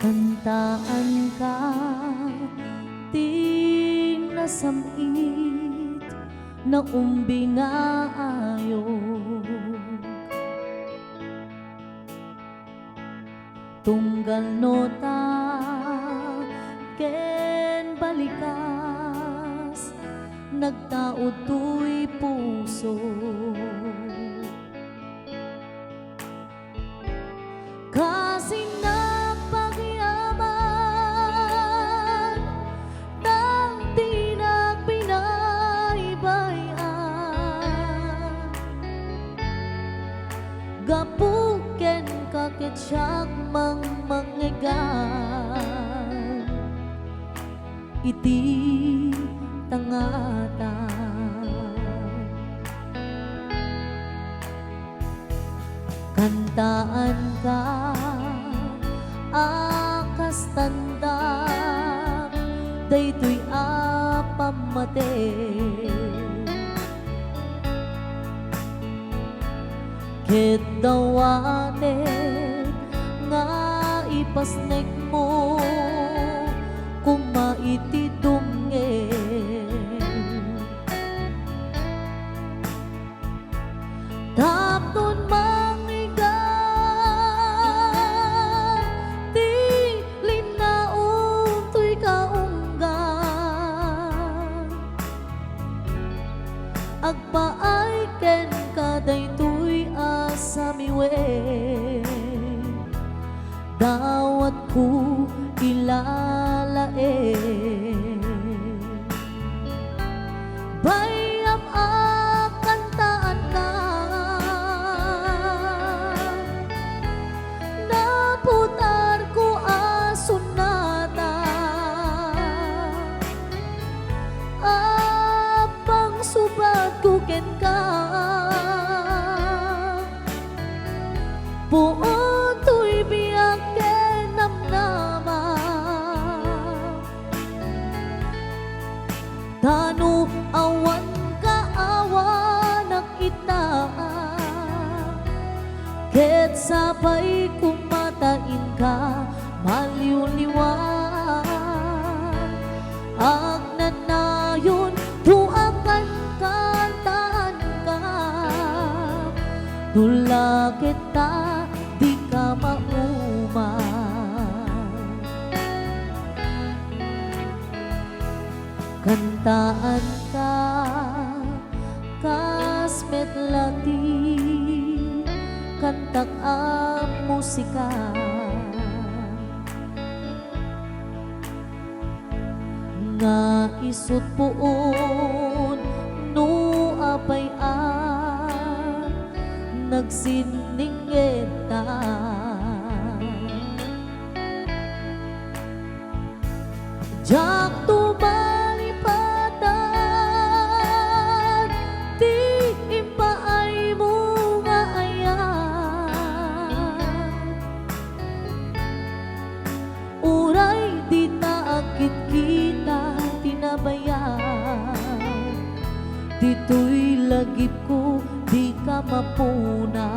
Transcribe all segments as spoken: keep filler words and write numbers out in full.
Kantaanka ti nasam-it, naumbing nga ayog. Tunggal nota ken balikas, nagtaud toy puso. Kasin nagpagiaman, ta dinak binaybay-an. Gapu kenka ket siak mangmangegan iti tangata. Kantaanka a kas tandak daytoy a pammatek. Ket dawatek nga ipasnekmo koma iti dumngeg. Tapno mangiga ti linnaom toy kaunggan. Agpaay kenka daytoy a samiwen, dawatko ilalaed. Bay-am a kantaanka, naputarko a sonata. Appangsubadko kenka, puon toy biag ken namnama. Ta no awan kaawanak ita, ket sapay koma ta inka maliwliwa. Agnanayon to a kankantaanka, no la ket ta dika mauma. Kantaanka kas met la ti kantak a musika nga isut puon no apay a nagsinningeta. Diak to malipatan ti impaaymo nga ayat. Uray dita agkitkita ti nabayag, ditoy lagipko dika mapunas.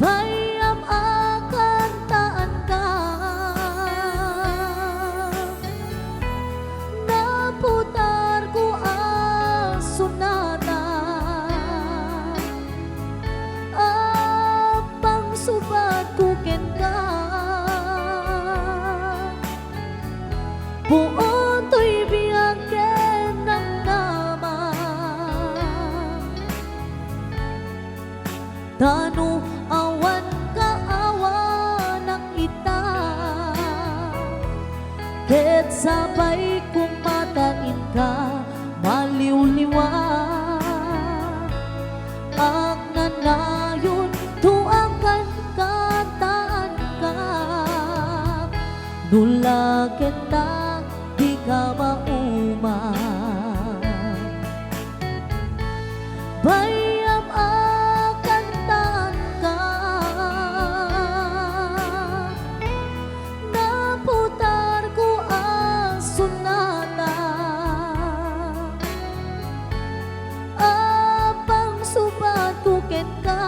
Bay-am a kantaanka, naputarko a sonata. Appangsubadko kenka, puon toy biag ken namnama. Ta no awan kaawanak ita, ket sapay koma ta inka maliwliwa. Agnanayon to a kankantaanka, no la ket ta dika mauma. Bay-am a kantaanka, naputarko a sonata. Appangsubadko kenka,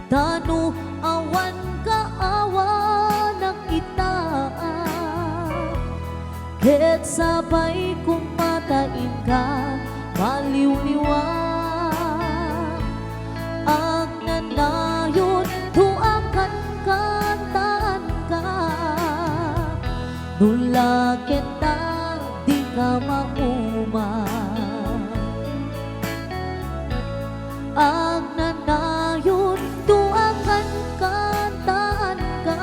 Ta no awan kaawanak ita, ket sapay koma ta inka maliwliwa. Agnanayon to a kankantaanka, no la ket ta dika mauma. Agnanayon to a kankantaanka,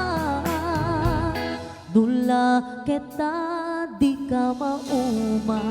no la ket ta dika mauma.